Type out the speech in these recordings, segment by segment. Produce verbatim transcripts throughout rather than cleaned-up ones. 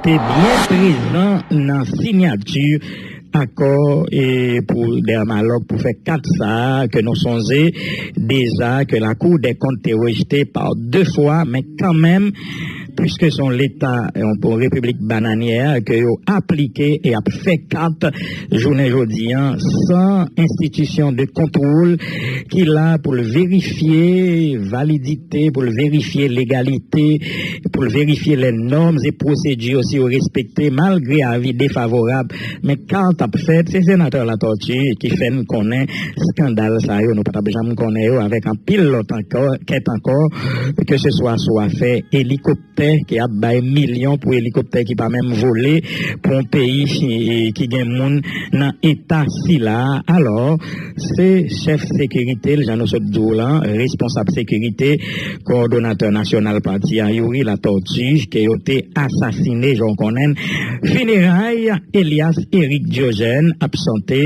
Byen prezan nan siyati akò e pou Dermalòk pou fè kat sa a ke nou sonje deja ke Lakou dè Kont te rejte pa de fwa, men kanmenm, piske se yon leta, yon, yon repiblik bananyè ke yo aplike e ap fè kat jounen jodi an san enstitisyon de kontwòl ki la pou l verifye validite, pou l verifye legalite, pou l verifye les normes et procédures si yo respekte, malgre avi defavorab. Men kat ap fèt, se senatè Latortue ki fè n konnen skandal sa yo, nou pa t ap janm konnen yo avèk anpil lòt ankò, kèt ankò, ke se swa sou afè elikoptè ki ap bay milyon pou elikoptè ki pa menm vole pou yon peyi ki, ki gen moun nan eta sila. Alò, se chèf sekirite l, jan nou sot di w lan, responsab sekirite, kowòdonatè nasyonal pati a, Youri Latortue, ke yo te asasine, jan w konnen. Fineray Elias Eric Diogène ap chante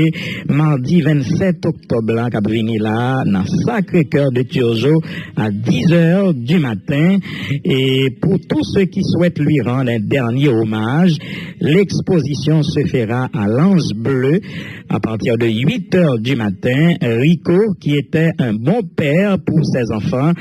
madi vennsèt oktòb la k ap vini la nan Sacré-Cœur de Turgeau à dix heures du matin. Et pour tous ceux qui souhaitent lui rendre un dernier hommage, l'exposition se fera à l'Anse Bleue à partir de huit heures du matin. Rico, qui était un bon père pour ses enfants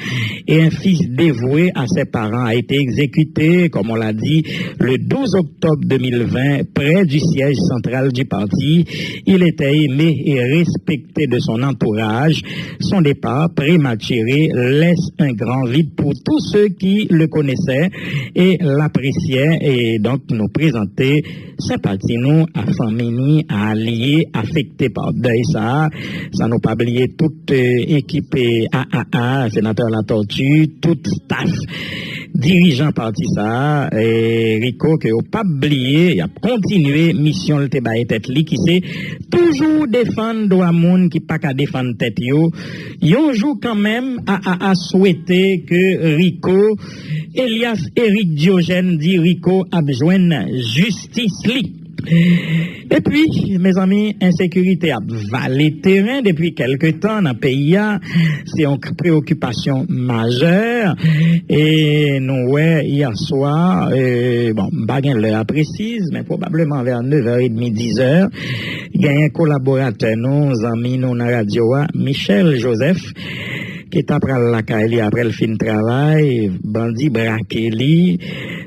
et un fils dévoué à ses parents, a été exécuté, comme on l'a dit, le douze octobre deux mille vingt, près du siège central du parti. Il était aimé et respecté de son entourage. Son départ prématuré laisse un grand vide pour tous ceux qui le connaissaient et l'appréciaient. Et donc, nous présenter senpati nou a fanmi ni, a alye afekte pa dèy sa a, san nou pa bliye tout, eh, ekip, eh, A A A, senatè Latortue, tout staff, dirijan pati sa a, eh, Rico, ke yo p ap bliye, y ap kontinye misyon l te bay tèt li, ki se toujou defann dwa moun ki pa ka defann tèt yo. Yon jou kanmenm, A A A swete ke Rico, Elias Eric Diogène di Rico ap jwenn jistis li. Epi, mezanmi, ensekirite ap vale teren depi kèlke tan nan peyi a. Se yon k-, preyokipasyon majè. E nou wè yè swa, e, bon, m pa gen lè a presiz, men pwobableman vè nèf è edmi, diz è, genyen kolaboratè nou, zanmi nou nan radyo a, Michel Joseph, ki ta pral lakay li apre l fin travay, bandi brake li,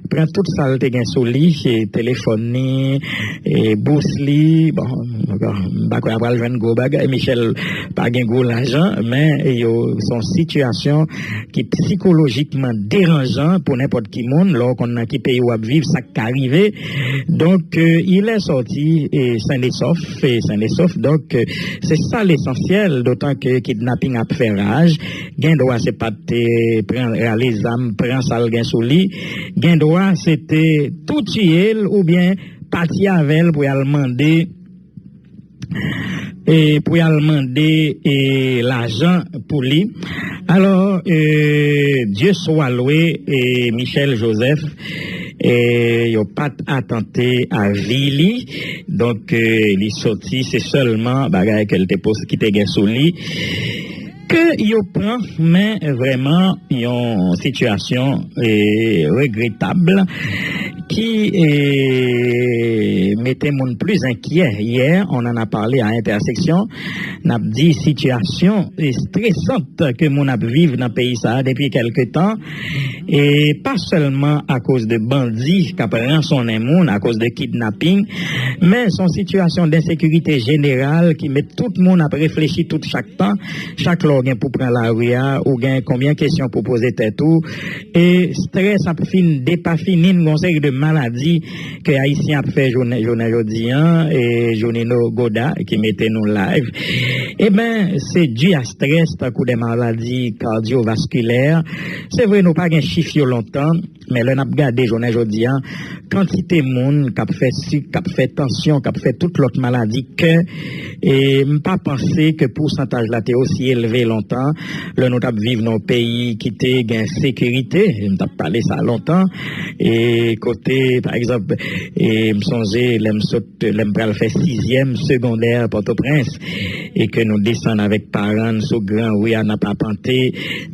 pran tout sa l te gen sou li, e telefòn ni, e bous li, bon, bon, m pa kwè a pral jwenn gwo bagay, Michel pa gen gwo lajan, men yo, se yon sitiyasyon ki psikolojikman deranjan pou nenpòt ki moun, lè w konn nan ki peyi w ap viv, sa k ka rive. Donk, euh, il est sorti, euh, sain et sauf, euh, sain et sauf. Donk, euh, se sa lesansyèl, dotan ke kidnaping ap fè raj. Gen dwa se pa t, euh, pran, rale zam, pran sa l gen sou li. Gen dwa se te tou tiye l oubyen pati avè l pou y al mande e pou y al mande e lajan pou li. Alò, e, Dieu soit loué, e Michel Joseph, e yo pa t atante a vi li. Donk, e, li soti, se sèlman bagay ke l te pos-, ki te gen sou li. Ke yo pran, men vrèman yon sitiyasyon, e, regretab ki, e, mete moun pli enkyè. Yè, on en a parlé à Intersection, n ap di sitiyasyon, e, estresant ke moun ap viv nan peyi sa a depi kèlke tan, e pa sèlman akoz de bandi k ap ransonnen moun, akoz de kidnaping, men se yon sitiyasyon densekirite jeneral ki met tout moun ap reflechi tout chak tan, chak lè w gen pou pran lari a, ou gen konbyen kesyon pou poze tèt ou, e strès ap fin depafini n, gon seri de maladi ke Ayisyen ap fè jounen, jounen jodi an, e Junino Goda ki mete nou live. Eben, se di a strès, tankou de maladi kadyovaskilè. Se vre, nou pa gen chif yo lontan, men lè n ap gade jounen jodi an, kantite moun k ap fè sik, k ap fè tansyon, k ap fè tout lòt maladi kè, e m pa panse ke pousantaj la te osi elve lontan, lè nou t ap viv nan yon peyi ki te gen sekirite, m t ap pale sa lontan, e kote, pa egzanp, e m sonje lè m sot, lè m pral fè sizyèm segondè Pòtoprens, e ke nou desann avèk paran n sou gran ri a, n ap apante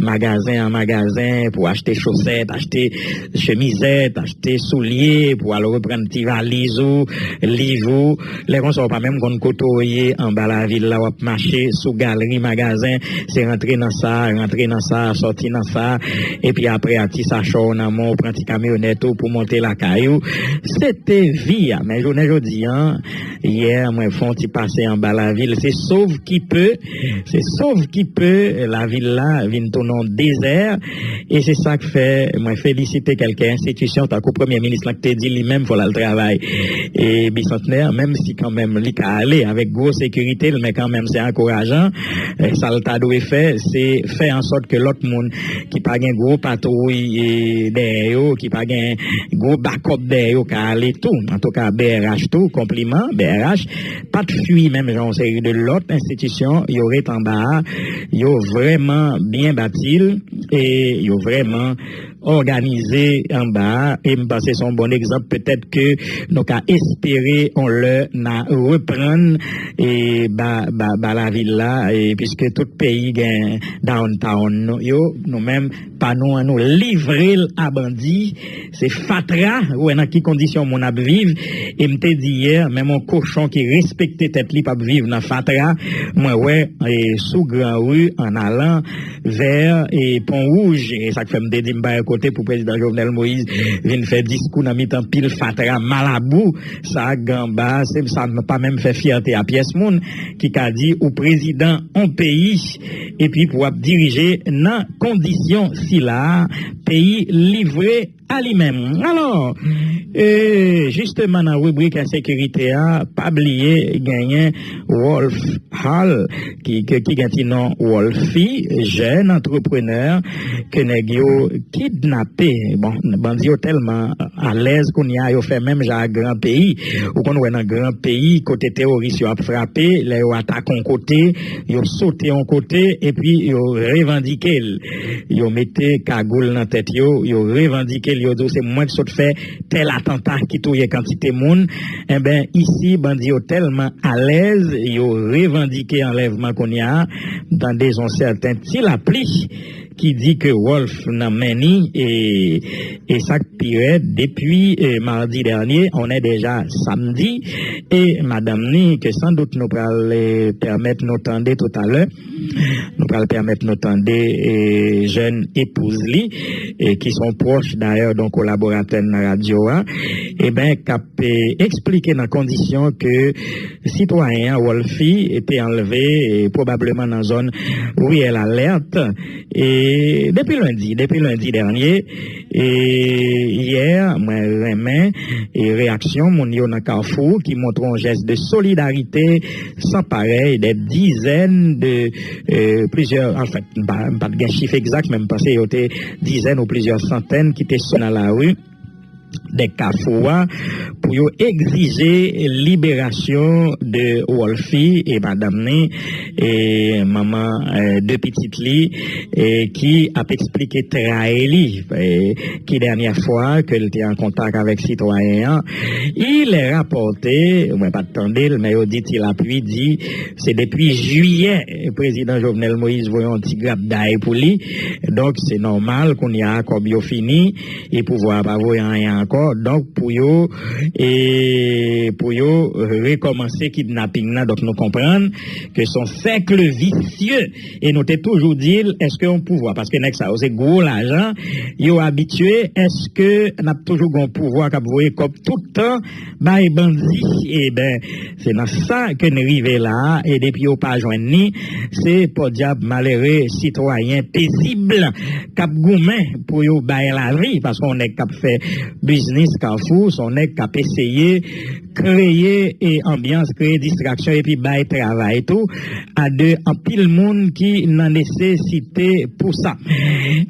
magazen an magazen pou achte chosèt, achte chemizèt, achte soulye pou al reprann ti valiz ou, liv ou. Lè konsa, ou pa menm konn kote w ye anba lavil la, w ap mache sou galri magazen, se rantre nan sa, rantre nan sa, sòti nan sa, epi apre a ti sachè w nan men w, pran ti kamyonèt ou pou monte lakay ou. Se te vi a, men jounen jodi a, yè, mwen fè yon ti pase anba lavil, se sov ki pe, se sov ki pe, lavil la vin tounen yon dezè, e se sa k fè mwen felisite kèlke enstitisyon, tankou premye minis lan ki te di li menm fò l al travay e Bisantnè, menm si kanmenm li ka ale avèk gwo sekirite l, men kanmenm se ankourajan. E, sa l ta dwe fè, se fè an sòt ke lòt moun ki pa gen gwo patwouy, e, dèyè yo, ki pa gen gwo bakòp dèyè yo ka ale tou. Antouka, B R H tou, konpliman, B R H pa t fui menm jan yon seri de lòt enstitisyon, yo ret anba a, yo vrèman byen bati l, e yo vrèman òganize anba a, e m panse se yon bon egzanp, petèt ke nou ka espere yon lè n a reprann e ba, ba, ba lavil la, e piske tout peyi gen downtown nou yo, nou menm pa nou an nou livre l a bandi, se fatra, ou wè nan ki kondisyon moun ap viv, e m te di yè, menm yon kochon ki respekte tèt li p ap viv nan fatra, mwen wè, e, sou Gran Ri, an alan vè, e, Pon Wouj, e sa k fè m te di m pa wè kote pou prezidan Jovenel Moïse vin fè diskou nan mitan pil fatra malabou, sa k gen anba, se sa pa menm fè fyète a pyès moun, ki ka di ou prezidan yon peyi, epi pou w ap dirije nan kondisyon sila, peyi livre a li menm. Alò, e, jisteman nan ribrik ensekirite a, pa bliye genyen Wolf Hall, ki, ki, ki gen ti non Wolfie, jèn antreprenè ke nèg yo kidnape. Bon, bandi yo tèlman alèz kounye a, yo fè menm jan ak gran peyi. Ou konn wè nan gran peyi, kote teworis yo ap frape, lè yo atake yon kote, yo sote yon kote, epi yo revandike l. Yo mete kagoul nan tèt yo, yo revandike l, yo di w se mwen k sot fè tèl atanta ki touye kantite moun. Enben, isi, bandi yo tèlman alèz, yo revandike anlèvman kounye a. M tande yon sèten Ti Lapli ki di ke Wolf nan men ni, e, e sa k pi rèd, depi, e, mardi dènye, on est déjà samedi, e madanm ni, ke san dout nou pral, e, pèmèt nou tande toutalè, nou pral pèmèt nou tande, e, jèn epouz li, e, ki se yon pwòch dayè de yon kolaboratè nan radyo a, e ben, k ap, e, eksplike nan kondisyon ke sitwayen an, Wolfie, te anlve, e, pwobableman nan zòn Riyèl Alèt, e, depi lendi, depi lendi dènye, e, yè, mwen renmen, e, reyaksyon moun yo nan Kafou ki montre yon jès de solidarite san parèy, dè dizèn de, e, plizyè, anfèt, m pa, m pa t gen chif egzak, men m panse yo te dizèn ou plizyè santèn ki te sot nan lari dè Kafou a pou yo egzije liberasyon de Wolfie e madanm ni, e manman, e, de pitit li, e ki ap eksplike tray li, e ki dènyè fwa ke l te an kontak avèk sitwayen an. Il est rapporté, mwen pa t tande l, men yo di Ti Lapli di, se depi jiyè, prezidan Jovenel Moïse voye yon ti grapday pou li. Donk, se nòmal, kounye a, kòb yo fini, e pouvwa a pa voye anyen ankò. Donk, pou yo, e pou yo rekòmanse kidnaping nan, donk, nou konprann ke se yon sèk visye. E nou te toujou di l, èske yon pouvwa, paske nèg sa yo, se gwo lajan, yo abitye, èske n ap toujou gen yon pouvwa k ap voye kòb tout tan bay bandi? E ben, se nan sa ke n rive la a, e depi yo pa jwenn ni, se pòdyab malere sitwayen pezib k ap goumen pou yo bay lavi, paske yon nèg k ap fè biznis Kafou, se yon nèg k ap eseye kreye, e, anbyans, kreye distraksyon epi bay travay tou a de anpil moun ki nan nesesite pou sa.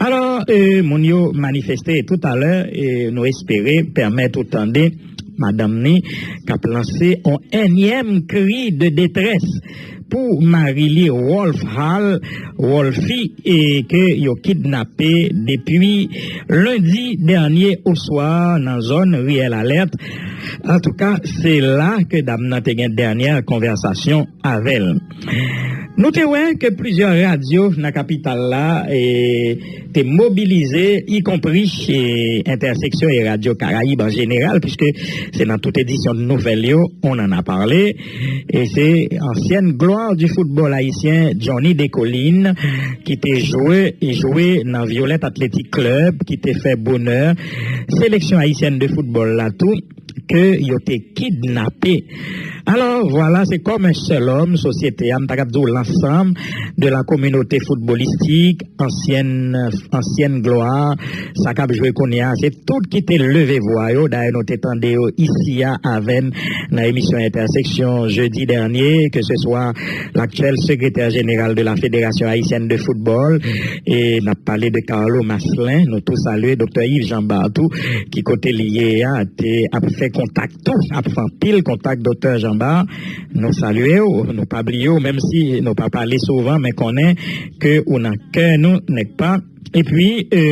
Alò, e, moun yo manifeste toutalè, e, nou espere pèmèt ou tande madanm ni k ap lanse yon ènyèm kri de detrès pou mari li Wolf Hall, Wolfie, e ke yo kidnape depi lendi dènye oswa nan zòn Riyèl Alèt. Antouka, se la ke dam nan te gen dènyè konvèsasyon avè l. Nou te wè ke plizyè radyo nan kapital la e, te mobilize, ikonpri e, Entèseksyon e Radyo Karayib an jeneral, piske se nan tout edisyon nouvèl yo, on en a parlé. E se ansyen glwa di foutbòl ayisyen, Johnny Descollines, ki te jwe, jwe nan Violette Athletic Club, ki te fè bonè seleksyon ayisyèn de foutbòl la tou, ke yo te kidnape. Alò, vwala, se kòm en sèl òm, sosyete a, m ta kab di w lansanm de la kominote foutbolistik, ansyèn, ansyèn glwa, sa k ap jwe kounye a, se tout ki te leve vwa yo. Dayè, nou te tande yo isi a avè n nan emisyon Entèseksyon jedi dènye, ke se swa laktyèl sekretè jeneral de la Fédération Haïtienne de Football, e n ap pale de Carlo Maslin, nou tou salye Doktè Yves Jean Bart tou, ki kote li ye a, te ap fè kontak tou, ap fè anpil kontak Doktè Jean Bart. Nou salye w, nou pa bliye w, menm si nou pa pale souvan, men konnen ke ou nan kè nou, nèk pa? Epi, e,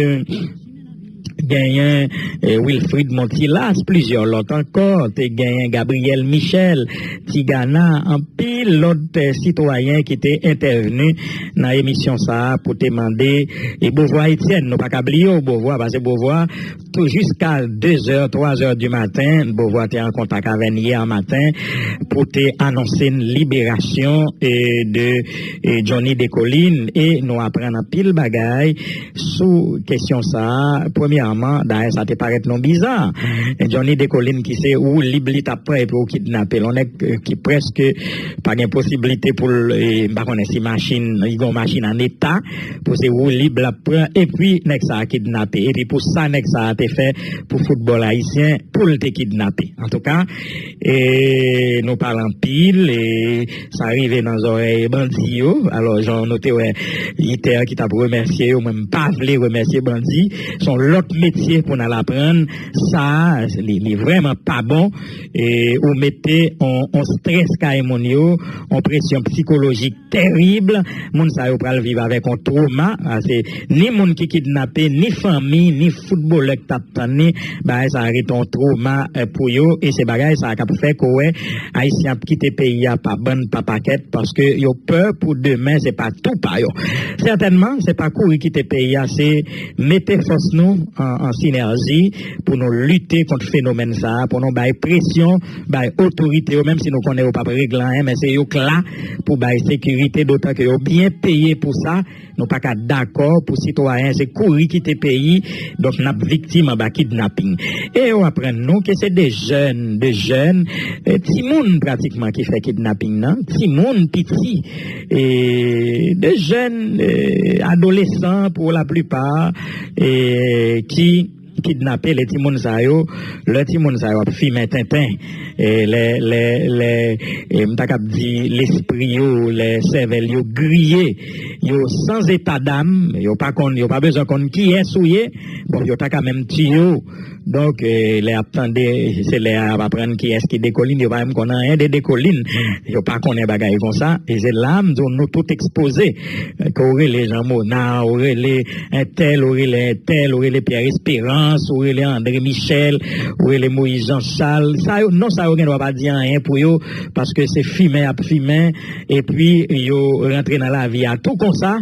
genyen e, Wilfrid Montilas, plizyè lòt ankò, te genyen Gabriel Michel, Tigana, anpil lòt e, sitwayen ki te entèvni nan emisyon sa a pou te mande e, Beauvoir Etienne, nou pa ka bliye w, Beauvoir, paske Beauvoir, tou jiska de zè, twa zè di maten, Beauvoir te an kontak avè n yè maten pou te anonse n liberasyon e, de e, Johnny Descollines, e nou aprann anpil bagay sou kesyon sa a. Premyèman, dayè, sa te parèt nou biza. Johnny Descollines ki se woulib li t ap pran epi yo kidnape l. Yon nèg e, ki prèske pa gen posiblite pou l, e, m pa konnen si machin, li gen yon machin an eta, pou se woulib l ap pran, epi nèg sa a kidnape. Epi pou sa nèg sa a te fè pou foutbòl ayisyen, pou l te kidnape. Antouka, e, nou pale anpil, e, sa rive nan zòrèy bandi yo. Alò, jan nou te wè, Iter ki t ap remèsye yo, mwen m pa vle remèsye bandi. Se yon lòt metye pou n al aprann. Sa, li, li vrèman pa bon. E, ou mete on, on strès kay moun yo, on presyon sikolojik terib. Moun sa yo pral viv avèk on twoma. A, se ni moun ki kidnape, ni fanmi, ni foutbolè k t ap tann li. Bagay sa a rete on twoma e, pou yo. E se bagay sa a k ap fè ke w wè Ayisyen ap kite peyi a pa bann, pa pakèt, paske yo pè pou demen, se pa tou pa yo. Sètènman, se pa kouri kite peyi a, se mete fòs nou an, an sinèji pou nou lite kont fenomèn sa a, pou nou bay presyon, bay otorite yo, menm si nou konnen yo p ap regle anyen, men se yo k la pou bay sekirite, dotan ke yo byen peye pou sa. Nou pa ka dakò pou sitwayen se kouri kite peyi, donk n ap viktim anba kidnaping. E yo aprann nou ke se de jèn, de jèn, e, timoun pratikman ki fè kidnaping nan, timoun piti, e, de jèn, e, adolesan pou laplipa, e, ki kidnape lè timoun sa yo, lè timoun sa yo ap fimen tenten, e, lè, lè, lè, e, m ta kab di lespri yo, lè sèvèl yo griye, yo san zeta dam, yo pa konn, yo pa bezwen konn kiyès ou ye, bon, yo ta ka menm tiye w. Donk, e, lè y ap tande, se lè y ap aprann kiyès ki Dekolin, yo pa menm konn anyen de Dekolin, yo pa konnen bagay konsa, e se la m di w nou tout ekspoze, e, ke w rele Jean Monard, w rele entèl, ou rele entèl, ou rele Pierre Espérance, ou rele André Michel, ou rele Moïse Jean Charles. Sa yo, non sa yo gen dwa pa di anyen pou yo, paske se fimen y ap fimen, epi yo rantre nan lavi a tou konsa,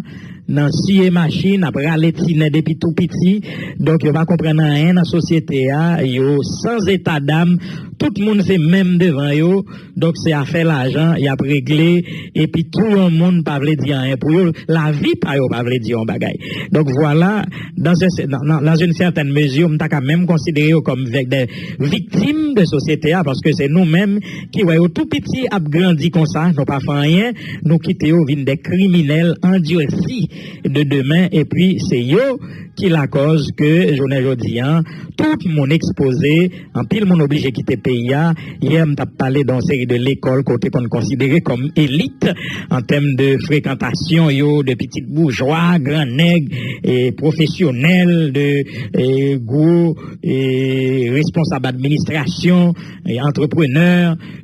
nan siye machin, ap rale tinen depi tou piti. Donk, yo pa konprann anyen nan sosyete a, yo san zeta dam, tout moun se menm devan yo. Donk, se afè lajan y ap regle, epi tou yon moun pa vle di anyen pou yo, lavi pa yo pa vle di yon bagay. Donk, vwala, dans un, dans, dans une certaine mesure, m ta ka menm konsidere yo kòm vè-, de viktim de sosyete a, paske se nou menm ki wè yo tou piti ap grandi konsa, nou pa fè anyen, nou kite yo vin de kriminèl andursi de demen, epi se yo ki lakòz ke jounen jodi a, tout moun ekspoze, anpil moun oblije kite peyi a. Yè, m t ap pale de yon seri de lekòl ke w te konn konsidere kòm elit an tèm de frekantasyon yo, de pitit boujwa, gran nèg, e pwofesyonèl, de, e gwo, e responsab administrasyon, e antreprenè,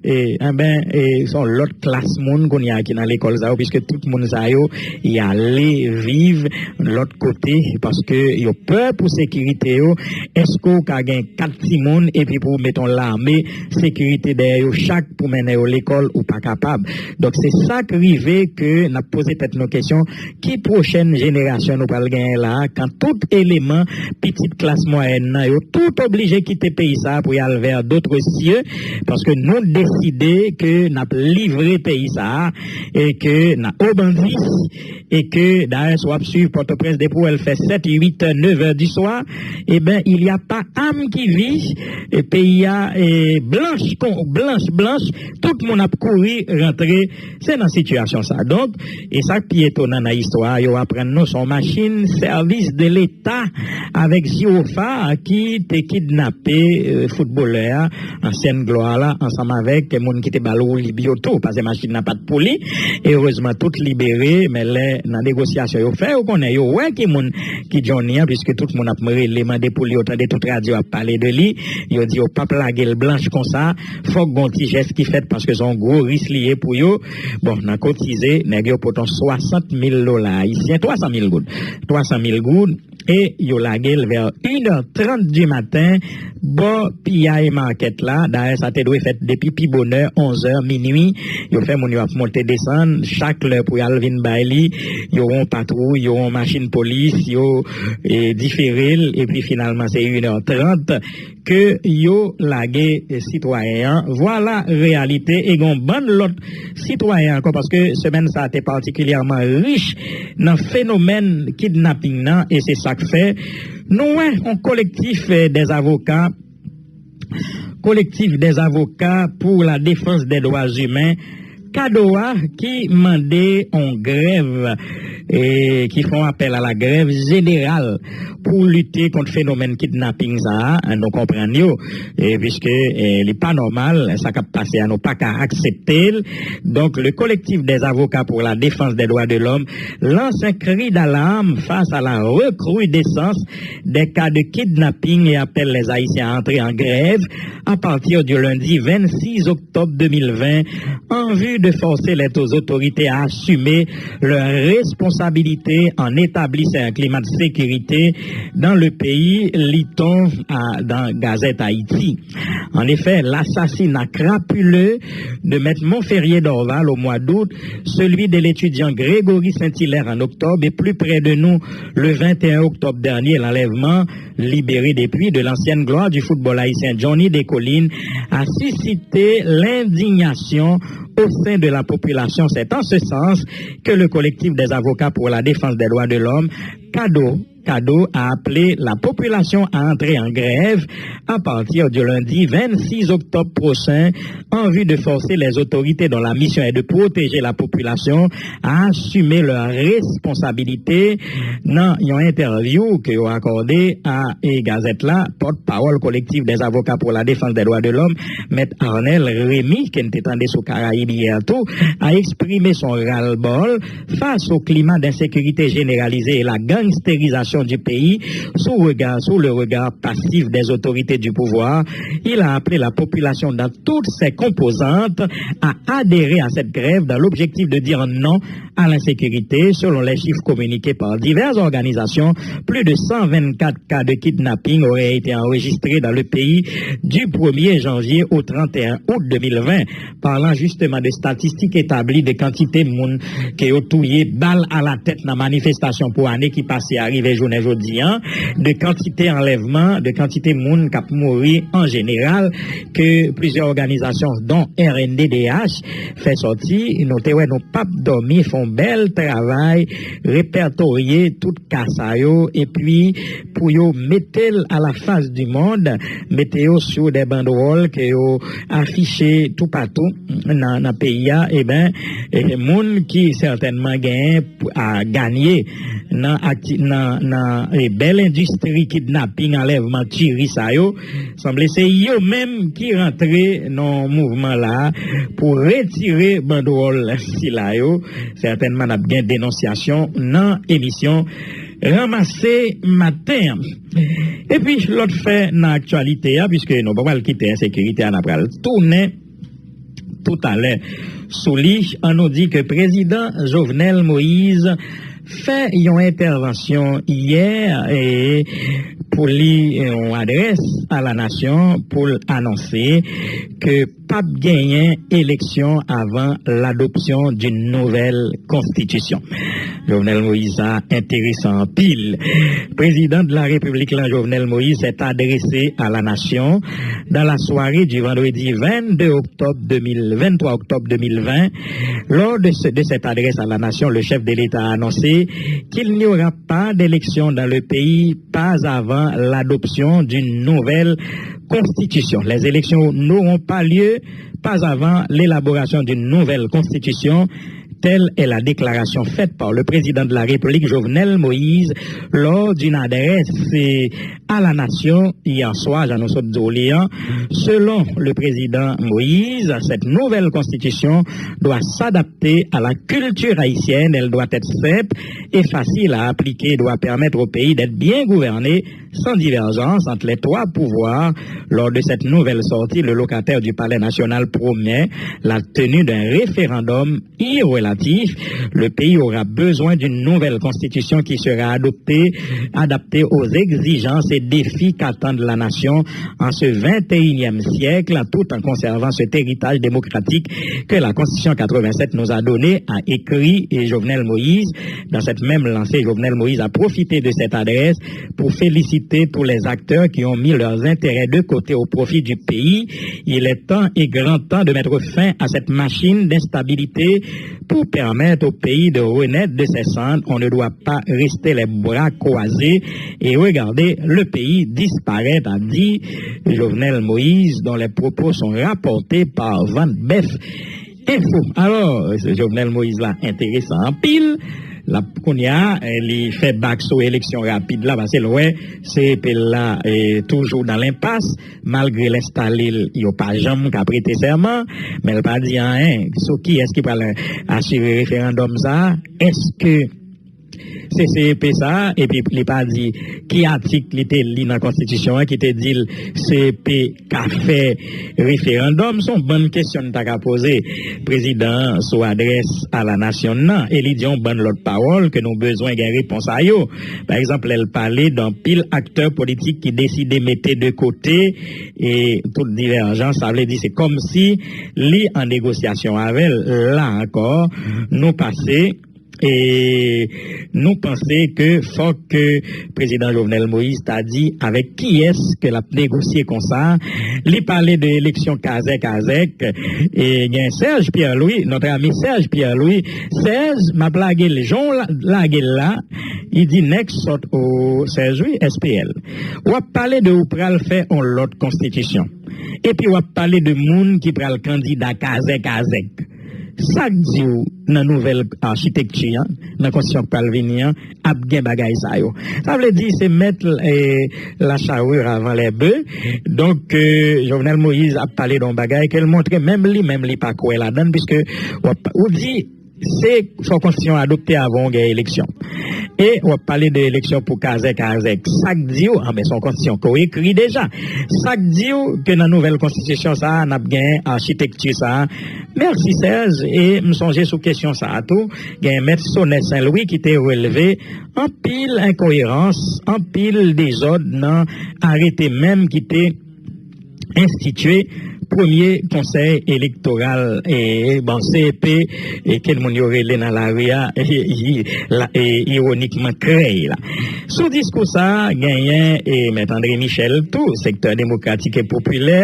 e, enben, e se yon lòt klas moun kounye a ki nan lekòl sa yo, piske tout moun sa yo, y ale viv lòt kote, paske yo pè pou sekirite yo. Èske w ka gen kat timoun epi pou w met yon lame sekirite dèyè yo chak pou mennen yo lekòl? Ou pa kapab. Donk, se sa k rive ke n ap poze tèt nou kesyon, ki pwochèn jenerasyon nou pral genyen la a, kan tout eleman pitit klas mwayèn nan, yo tout oblije kite peyi sa a pou y al vers d'autres cieux, paske nou deside ke n ap livre peyi sa a, e ke n a o bandi, e ke, dayè, si w ap swiv Pòtoprens depi w wè l fè sèt, uit, nèf è di swa, e ben, il y a pas âme qui vit, e peyi a, e, blanch, kon, blanch, blanch, tout moun ap kouri rantre, se nan sitiyasyon sa. Donk, e sa k pi etonan nan istwa a, yo aprann nou se yon machin sèvis de Leta avèk Jiwofa ki te kidnape, e, foutbolè a, ansyèn glwa la, ansanm avèk moun ki te ba l woulib yo tou, paske machin nan pa t pou li. Erezman, tout libere, men lè nan negosyasyon yo fè, yo konnen, yo wè ki moun ki Johnny an, piske tout moun ap rele, mande pou li, yo tande tout radyo ap pale de li, yo di yo p ap lage l blanch konsa, fòk gon ti jès ki fèt, paske se yon gwo ris li ye pou yo. Bon, nan kotize, nèg yo pote yon swasant mil dola ayisyen, twa san mil goud, twa san mil goud, e yo lage l vè inè trant di maten, bò piyay makèt la. Dayè, sa te dwe fèt depi pi bonè, onz è, minui. Yo fè moun yo ap monte desann, chak lè pou y al vin bay li, yo yon patwouy, yo yon machin polis, yo, e, difere l, epi finalman se inè trant ke yo lage, e, sitwayen an. Vwala reyalite, e gon bann lòt sitwayen ankò, paske semèn sa a te patikilyèman rich nan fenomèn kidnaping nan, e se sa k fè nou wè yon kolektif, e, dèzavoka, Collectif des avocats pour la défense des droits humains, kado a, ki mande yon grèv, e ki fè yon apèl a la grèv jeneral pou lite kont fenomèn kidnaping sa a, nou konprann yo, e piske, e, li pa nòmal, sa k ap pase a, nou pa ka aksepte l. Donk, le Collectif des avocats pour la défense des droits de l'homme lance un cri d'alarme face à la recrudescence des cas de kidnapping et appelle les Haïtiens à entrer en grève à partir du lundi vingt-six octobre deux mille vingt en vue de forcer les autorités à assumer leurs responsabilités en établissant un climat de sécurité dans le pays, lit-on à, dans Gazette Haïti. En effet, l'assassinat crapuleux de Maître Monferrier Dorval au mois d'août, celui de l'étudiant Grégory Saint-Hilaire en octobre et plus près de nous, le vingt et un octobre dernier, l'enlèvement libéré depuis de l'ancienne gloire du football haïtien Johnny Descollines a suscité l'indignation au sein de la population. C'est en ce sens que le Collectif des avocats pour la défense des droits de l'homme, kado, kado, a appelé la population à entrer en grève à partir du lundi vingt-six octobre prochain en vue de forcer les autorités dont la mission est de protéger la population à assumer leurs responsabilités. Nan yon entèvyou ke yo akòde a, e, gazèt la, pòtpawòl Collectif des avocats pour la défense des droits de l'homme, Mèt Arnel Remy, ke n te tande sou Karayib yè tou, a eksprime son ras-le-bol face au climat d'insécurité généralisée et la gangstérisation du pays sous regard, sous le regard passif des autorités du pouvoir. Il a appelé la population dans toutes ses composantes à adhérer à cette grève dans l'objectif de dire non à l'insécurité. Selon les chiffres communiqués par diverses organisations, plus de cent vingt-quatre cas de kidnapping auraient été enregistrés dans le pays du premier janvier au trente et un août deux mille vingt. Parlant justement de statistik etabli de kantite moun ke yo touye bal a la tèt nan manifestasyon pou ane ki pase a rive jounen jodi a, de kantite anlèvman, de kantite moun k ap mouri an jeneral, ke plizyè òganizasyon, dont R N D D H, fè sòti, nou te wè nou p ap dòmi, fè yon bèl travay, repètorye tout ka sa yo, epi pou yo mete l a la fas di mond, mete yo sou de bandwòl ke yo afiche toupatou nan, nan peyi a, e ben, e, moun ki sètènman genyen pou, a ganye nan akti-, nan, nan, e, bèl endistri kidnaping, anlèvman, tiri sa yo, sanble se yo menm ki rantre nan mouvman la pou retire bandwòl sila yo. Sètènman, n ap gen denonsyasyon nan emisyon Ranmase Maten an. Epi, lòt fè nan aktyalite a, piske nou pa pral kite ensekirite a, n ap pral tounen toutalè sou li. An nou di ke prezidan Jovenel Moïse fè yon entèvansyon yè e pou li yon adrès a la nasyon pou l anonse ke p ap genyen eleksyon avan l'adoption d'une nouvelle constitution. Jovenel Moïse sa enteresan anpil. Président de la République, là, Jovenel Moïse, s'est adressé à la nation dans la soirée du vendredi vingt-deux octobre deux mille, vingt-trois octobre deux mille vingt. Lors de, ce- de cette adresse à la nation, le chef de l'État a annoncé qu'il n'y aura pas d'élection dans le pays pas avant l'adoption d'une nouvelle constitution. Les élections n'auront pas lieu pas avant l'élaboration d'une nouvelle constitution. Telle est la déclaration faite par le président de la République, Jovenel Moïse, lors d'une adresse euh, à la nation hier soir, jan nou sot di w li an. Selon le président Moïse, cette nouvelle constitution doit s'adapter à la culture haïtienne. Elle doit être simple et facile à appliquer et doit permettre au pays d'être bien gouverné sans divergence entre les trois pouvoirs. Lors de cette nouvelle sortie, le locataire du Palais national promet la tenue d'un référendum irrelatif. Le pays aura besoin d'une nouvelle constitution qui sera adoptée, adaptée aux exigences et défis qu'attendent la nation en ce vingt et unième siècle, tout en conservant cet héritage démocratique que la Constitution quatre-vingt-sept nous a donné, a écrit Jovenel Moïse. Dans cette même lancée, Jovenel Moïse a profité de cette adresse pour féliciter tous les acteurs qui ont mis leurs intérêts de côté au profit du pays. Il est temps et grand temps de mettre fin à cette machine d'instabilité pour permettre au pays de renaître de ses cendres. On ne doit pas rester les bras croisés et regarder le pays disparaître, a dit Jovenel Moïse, dont les propos sont rapportés par Van Bef Info. Alò, Jovenel Moïse la enteresan anpil. L ap kounye a, eh, li fè bak sou eleksyon rapid la, paske l wè C E P la eh, toujou nan lenpas, malgre l enstale l, yo pa janm ka prete sèman, men l pa di anyen sou kiyès ki pral asire referandòm sa a. Èske se C E P sa a, epi li pa di ki atik li te li nan konstitisyon an ki te di l C E P ka fè referandòm? Se yon bann kesyon n ta ka poze prezidan an sou adrès a la nasyon nan, e li di yon bann lòt pawòl ke nou bezwen gen repons a yo. Pa egzanp, lè l pale d anpil aktè politik ki deside mete de kote e tout divèjans, sa vle di se kòmsi li an negosyasyon avè l. La ankò, nou pase e nou panse ke fòk ke prezidan Jovenel Moïse ta di avèk kiyès ke l ap negosye konsa. Li pale de eleksyon kazèk kazèk, e gen Serge Pierre-Louis, notre ami Serge Pierre-Louis. Serge, m ap lage l jan w la- lage l la. Li di nèg sòt o Serge, wi, S P L. W ap pale de ou pral fè yon lòt konstitisyon. Epi w ap pale de moun ki pral kandida kazèk kazèk. Sa k di w nan nouvèl achitekti an, nan konstitisyon k pral vini an, ap gen bagay sa yo? Sa vle di se mèt eh, la charrue avant les bœufs. Donk, eh, Jovenel Moïse ap pale de yon bagay ke l montre menm li menm li pa kwè ladan l, piske w ap- ou di se fò konstitisyon adopte avan w gen eleksyon. E w ap pale de eleksyon pou kazèk kazèk. Sa k di w? Anben, se yon konstitisyon ke w ekri deja. Sa k di w ke nan nouvèl konstitisyon sa a, n ap gen achitekti sa a? Mèsi, Serge. E m sonje sou kesyon sa a tou, gen mèt Sonè Sen Lwi ki te relve anpil enkoyerans, anpil dezòd nan arete menm ki te enstitye premye konsèy elektoral, e, bon, C E P, e, ke moun yo rele nan lari a, e, e, la- e, iwonikman, krèy la. Sou diskou sa a, genyen, e, mèt André Michel tou, sektè demokratik e popilè,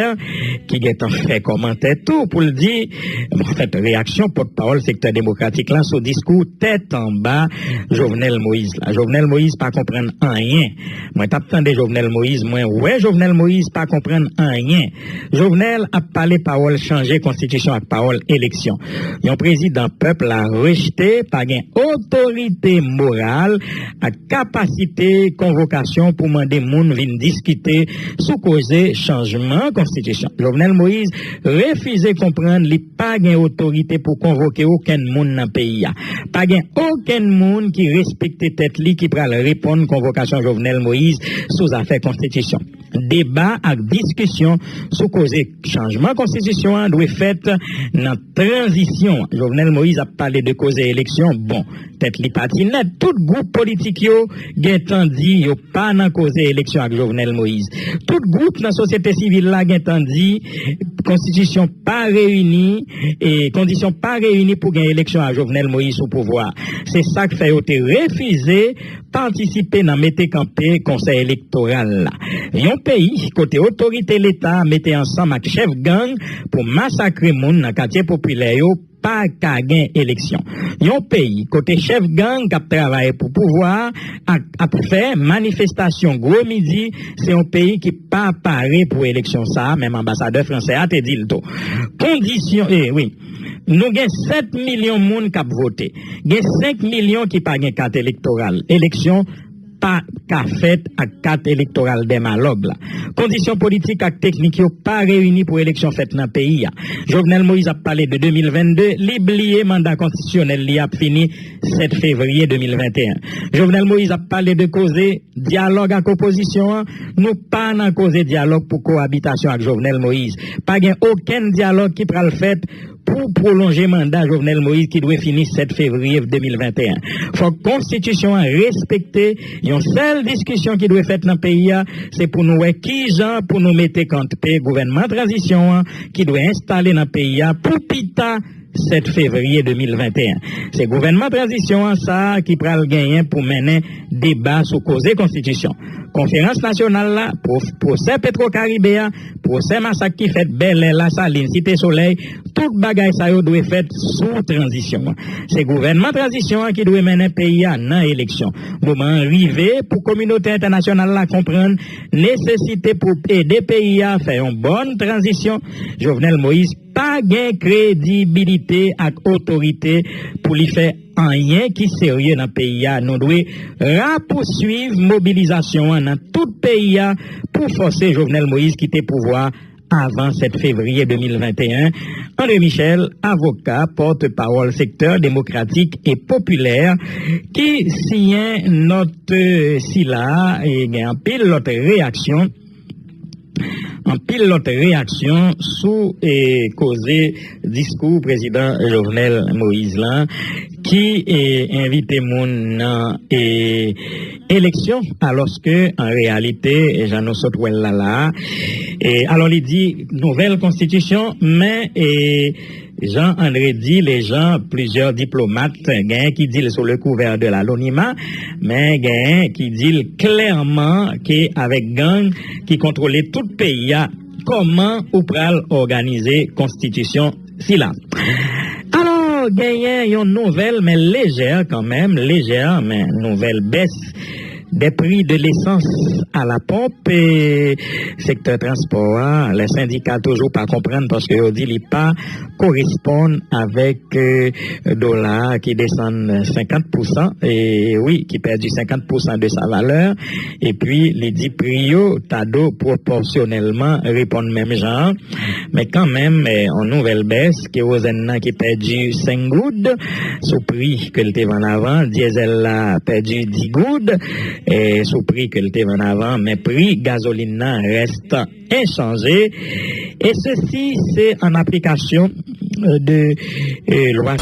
ki gentan fè kòmantè tou pou l di, bon, anfèt, reyaksyon pòtpawòl sektè demokratik la sou diskou tèt anba Jovenel Moïse la. Jovenel Moïse pa konprann anyen. Mwen t ap tande Jovenel Moïse, mwen wè Jovenel Moïse pa konprann anyen. Jovenel ap pale pawòl chanje konstitisyon ak pawòl eleksyon. Yon prezidan pèp la rejte pa gen otorite moral ak kapasite konvokasyon pou mande moun vin diskite sou koze chanjman konstitisyon. Jovenel Moïse refize konprann li pa gen otorite pou konvoke okenn moun nan peyi a. Pa gen okenn moun ki respekte tèt li ki pral reponn konvokasyon Jovenel Moïse sou zafè konstitisyon. deba ak diskisyon sou koze chanjman konstitisyon an dwe fèt nan tranzisyon an. Jovenel Moïse ap pale de koze eleksyon, bon, tèt li pati nèt. Tout gwoup politik yo gentan di yo pa nan koze eleksyon ak Jovenel Moïse. Tout gwoup nan sosyete sivil la gentan di konstitisyon pa reyini, e kondisyon pa reyini pou gen eleksyon ak Jovenel Moïse sou pouvwa. Se sa k fè yo te refize patisipe nan mete kanpe konsèy elektoral la. Yon peyi kote otorite leta mete ansanm ak chèf gang pou masakre moun nan katye popilè yo, pa ka gen eleksyon. Yon peyi kote chèf gang k ap travay pou pouvwa a ak ap fè manifestasyon gwo midi, se yon peyi ki pa pare pou eleksyon sa a, menm anbasadè fransè a te di l tou. Kondisyon, e wi, nou gen sèt milyon moun k ap vote. Gen senk milyon ki pa gen kat elektoral. Eleksyon pa ka fèt ak kat elektoral dèmalòg la. Kondisyon politik ak teknik yo pa reyini pou eleksyon fèt nan peyi a. Jovenel Moïse ap pale de de mil vennde, li bliye manda konstitisyonèl li ap fini sèt fevriye de mil venteyen. Jovenel Moïse ap pale de koze dyalòg ak opozisyon an. Nou pa nan koze dyalòg pou kowabitasyon ak Jovenel Moïse. Pa gen okenn dyalòg ki pral fèt pou pwolonje manda Jovenel Moïse ki dwe fini sèt fevriye de mil venteyen. Fòk konstitisyon an respekte. Yon sèl diskisyon ki dwe fèt nan peyi a, se pou nou wè kijan pou nou mete kanpe gouvènman tranzisyon an ki dwe enstale nan peyi a pou pita sèt fevriye de mil venteyen. Se gouvènman tranzisyon an sa a ki pral genyen pou mennen deba sou koze konstitisyon. Konferans nasyonal la, pwo-, pwosè Petwokaribe a, pwosè masak ki fèt Bèlè, Lasalin, Site Solèy, tout bagay sa yo dwe fèt sou tranzisyon an. Se gouvènman tranzisyon an ki dwe mennen peyi a nan eleksyon. Moman an rive pou kominote entènasyonal la konprann nesesite pou ede peyi a fè yon bòn tranzisyon. Jovenel Moïse pa gen kredibilite ak otorite pou li fè anyen ki serye nan peyi a. Nou dwe rapouswiv mobilizasyon an nan tout peyi a pou fòse Jovenel Moïse kite pouvwa avan sèt fevriye de mil venteyen. André Michel, avoka, pòtpawòl sektè demokratik e popilè, ki siyen nòt, eh, sila a, e gen anpil lòt reyaksyon, anpil lòt reyaksyon sou, eh, koze diskou prezidan Jovenel Moïse lan, ki, eh, envite moun nan, eh, eleksyon, alòske, an reyalite, jan nou sot wè l la la a, eh, alò li di nouvèl konstitisyon, men, eh, Jean André di, les gens, plizyè diplomat, genyen ki di l sou le couvert de l'anonymat, men genyen ki di l klèman ke avèk gang ki kontwole tout peyi a, kòman ou pral òganize konstitisyon sila. Alò, genyen yon nouvèl, men lejè kanmenm, lejè, men nouvèl bès des prix de l'essence à la pompe, e sektè transpò a, lè sendika toujou pa konprann paske yo di li pa koresponn avèk, eh, dola a ki desann senkant pousan, e wi, ki pèdi senkant pousan de sa valè, epi li di pri yo ta dwe pwopòsyonèlman reponn menm jan an. Men kanmenm, eh, yon nouvèl bès, kerozèn nan ki pèdi senk goud sou pri ke l te vann avan, dyezèl la pèdi dis goud, eh, sou pri ke l te vann avan, men pri gazolin nan rèste enchanje. E sesi se an aplikasyon, eh, de, eh, lwa.